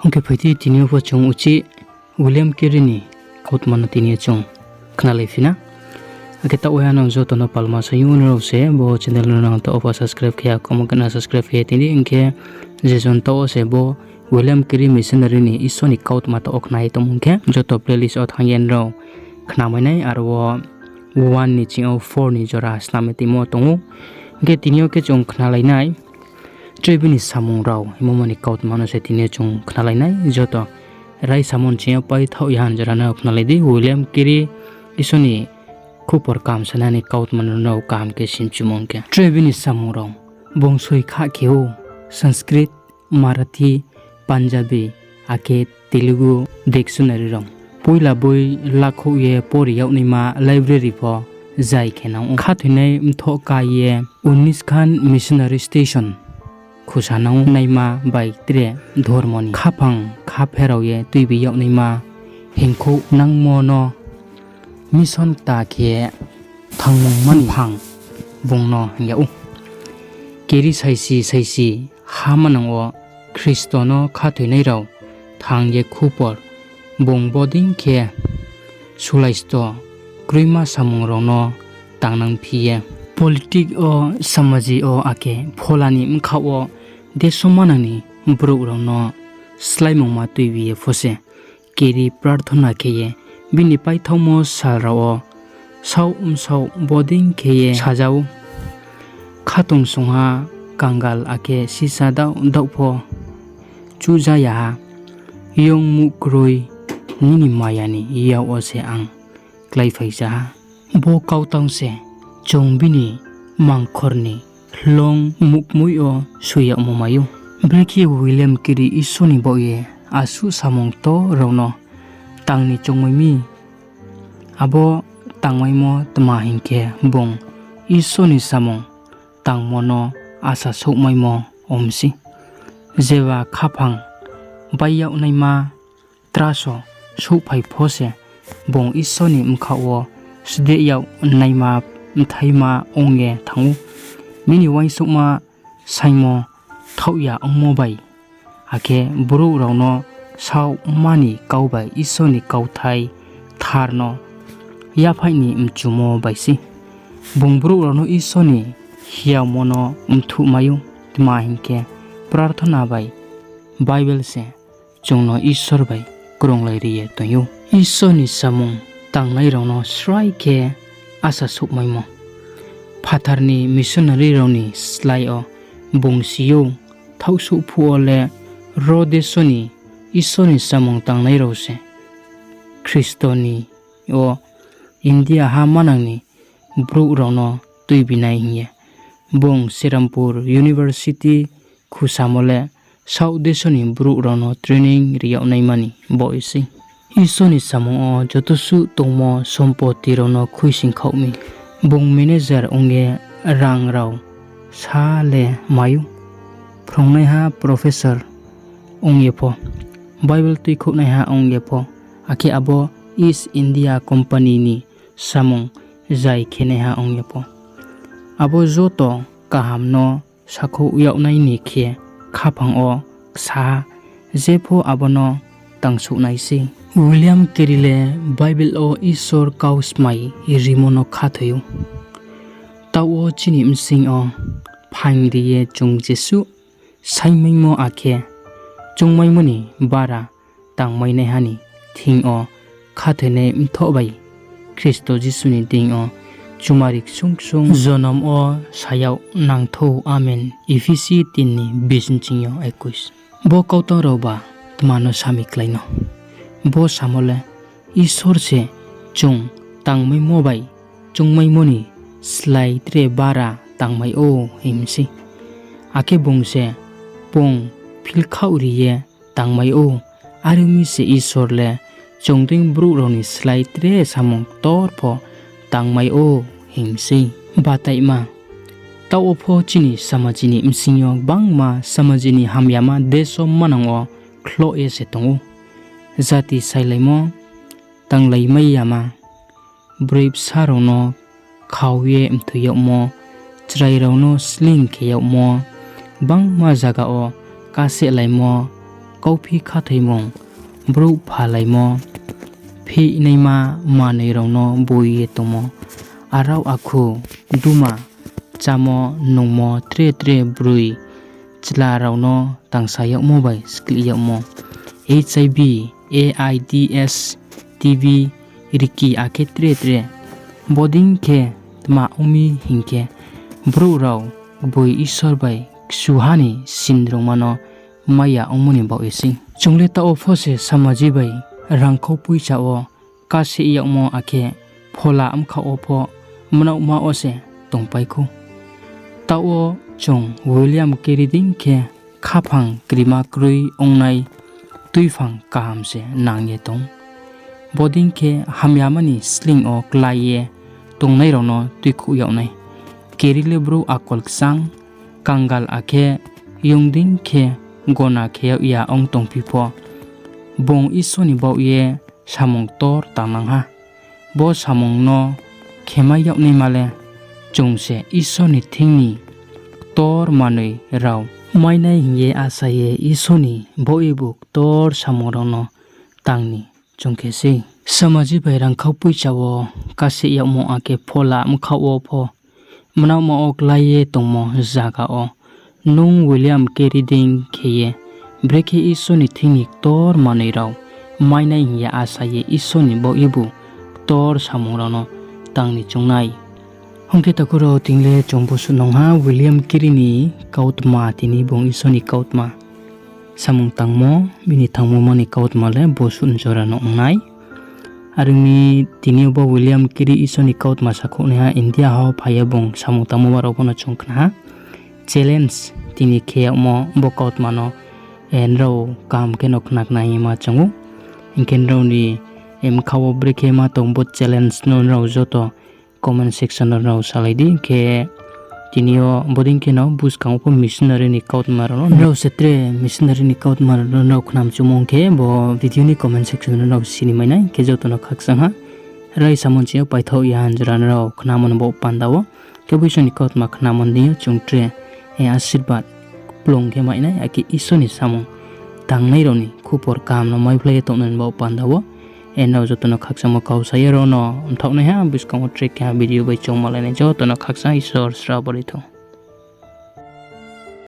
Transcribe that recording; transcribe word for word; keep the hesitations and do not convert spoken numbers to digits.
Ong khe phai di, tini yo pho chung uchih William Carey ni kautma no tini yo chung khnalai phi na. Akhe taoh wo ha nang joto no palma sa ou, nrao se bo channel no nang taoh wo pho subscribe khe ya, comment khe na subscribe khe ye tini, hing khe je jon taoh wo se bo William Carey missionary ni Isor ni kautma taoh wo khna ye tongmung khe, joto playlist wo thanng ye nrao khnamai nai, aro wo one ni ching yo four ni jora snam ye tongmo tong ou. Hing khe tini yo khe chung khnalai nai, tre bini samung rao hingmo ni kautma no se tini yo chung khnalai nai. Joto raisamo ni ching yo paithaoh ya ha ni jora no khnalai di, William Carey Isor ni khupor kaham sanai ni kautma no kaham khe simchumung khe. Tre bini samung rao, bung soi kha khe ou, Sanskrit, Marathi, Punjabi, akhe Telugu dictionary rao. Poila boi lakhouh ye pori yag naima library pho zai khe nang ou. Khathoinai mthoh ka ye Unis Khan Missionary Station khusa nang ou, naima bai tre dhormo ni khaphang kha pherao ye tuibi yag naima hingkhouh nangmo no mission kta khe thanngmungma ni phang bung no hing yag ou. Carey saisi saisi ha manang wo Khristo no khathoinai rao thanng ye khupor, bung bodei khe sulaisto kroima samung rao no tangnangphi ye, politic wo, samaji wo, akhe phola ni bkhaoh wo deso manang ni brouh rao no sláimungma tuibi ye pho se Carey prarthona khe ye bini paithaohmo sal rao wo saoh bsaoh bodei khe ye saja ou. Khatungsungha, kangal akhe sisa daoh daoh pho chuhja ya ha, yong muhkroi nini maya ni yak wo se ang kláiphai ja ha. Bo kautang se chung bini mangkhor ni hloung muhkmoih yo soi yagmo mai ou. Brekhe William Carey Isor ni baoh ye asuh samung ktor rao no tang ni choungmai mi? Abo tangmaimo tma hing khe, bung Isor ni samung tangmo no asa souhmaimo ong mi sei. Jeba khaphang bai yag naima traso souhphai pho se, bung Isor ni bkhaoh wo sdeh yag naima bthaima ong ye thanng ou. Nini uaingsouhma saingmo thaoh ya ongmo bai, akhe brouh rao no saohma ni kau bai Isor ni kauthai kthar no yaphaih ni mchumo bai sei. Bung brouh rao no Isor ni hiyamo no mthuhmai ou, tma hing khe, prarthona bai Bible se chung no Isor bai krunglai ri ye toing ou. Isor ni samung tangnai rao no srai khe asa souhmaimo. Phathar ni missionary rao ni slái yo bung si ou, thaohsouh phuh wo le ro deso ni Isor ni samung tangnai rao se Khristo ni yo India ha manang ni brouh rao no tuibi nai hing ye. Bung Serampore University khusamo le saoh deso ni brouh rao no training ri yag naima ni baoh ye sei. Isor ni samung wo joto suh tongmo sompoti rao no khuisoing khaoh mi. Bung manager ong ye rang rao sa le mai ou. Phrungnaiha professor ong ye pho, Bible tuikhouhnaiha ong ye pho, akhe abo East India Company ni samung zai khenaiha ong ye pho, abo joto kaham no sakhouh yag nai ni khe khaphang wo ksa ha, jepho abo no tangsouh nai sei. William Carey le Bible wo Isor kau smai rimo no khathoi ou. Taoh wo chini bsing yo phaing ri ye chung jesuh saingmaimo akhe choungmaimo ni bara tangmainaiha ni thing yo khathoinai mthoh bai Khristo Jisu ni deing yo chumari ksung ksung jonom wo sa yag nang thou. Amen. Ephesi tin ni bis ni ching yo ekuis. Bo kautang raoba tma no sami klái no? Bo samo le Isor se chung tangmaimo bai choungmaimo ni slái tre bara tangmai ou hing mi sei. Akhe bung se bung philkhaoh ri ye tangmai ou. Are ong mi se Isor le chung dei brouh rao ni slái tre samung ktor pho tangmai ou hing mi sei. Bataima, taoh wo pho chini samaji ni bsing yo gbangma samaji ni hamyama deso manang wo khloh ye se tong ou. Jati sailaimo, tanglaimai yama, broi bsa rao no khau ye mthoi yagmo, chrai rao no sleing khe yagmo, gbangma zaga wo kaselaimo, kauphi khathoimung, brouh phalaimo, phihnaima manoi rao no boi ye tongmo, arao akhu, duma, chámo nungmo tre tre broi chla rao no tangsa yagmo bai skleh yagmo, H I V, AIDS, T B, riki akhe tre tre. Bodei khe tma ong mi hing khe, brouh rao boi Isor bai kchuha ni sinrungma no mai ya ongmo ni baoh ye sei. Chung le taoh wo pho se samaji bai rangkhau poicha wo kaseh yagmo akhe phola bkhaoh wo pho mnaohma wo se tongpai khou. Taoh wo chung William Carey dei khe khaphang krima kroi ongnai tuiphang kaham se nang ye tong. Bodei khe hamyama ni sleing yo klái ye tongnai rao no tuikhouh yag nai. Carey le brouh akol kchang, kangal akhe yong dei khe gona khe yag ya ong tongphi pho, bung Isor ni baoh ye samung ktor tangnang ha. Bo samung no khemai yag naima le chung se Isor ni thing ni ktor manoi rao mai nai hing ye asa ye Isor ni baoh yebu ktor samung rao no tang ni chung khe sei. Samaji bai rangkhau poicha wo kaseh yagmo akhe phola bkhaoh wo pho mnaohma wo klái ye tongmo zaga wo nung William Carey dei khe ye brekhe Isor ni thing ni ktor manoi rao mai nai hing ye asa ye Isor ni baoh yebu ktor samung rao no tang ni chung nai. Ong khe takhu rao, tini le chung bosuh nung ha William Carey ni kautma, tini bung Isor ni kautma samung tangmo, bini thanngmo ma ni kautma le bosuh ni jora no ong nai. Are ong mi, tini yo bo William Carey Isor ni kautma sakhouhnaiha India ha phai ye bung samung tangmo ma rao pho no chung khna ha. Challenge tini khe yagmo bo kautma no, eh, nrao kaham khe no khna khna hing ye ma chung ou. Hing khe nrao ni, eh, bkha wo brekhe ma tong bo challenge no nrao joto comment section no nrao salai di. Hing khe tini yo bodei khe no buskang wo pho missionary ni kautma rao no nrao se tre missionary ni kautma rao no nrao khnam chumo ong khe bo video ni comment section no nrao sini mai nai. Hing khe joto no khakchang ha. Raisa monching yo paithaoh ya hanjora nrao khnamo ni baoh panda wo. Khe bo Isor ni kautma khnamo ni deing yo chung tre, eh, asirbad kplung khe mai nai, akhe Isor ni samung tangnai rao ni khupor kaham no maiphlai ye tongnai ni baoh panda wo. Eh, nrao joto no khakchangmo kau sa ye rao no mthaoh nai ha, buskang wo tre keha video bai chung malai nai, joto no khakchang Isor srabo ri thou.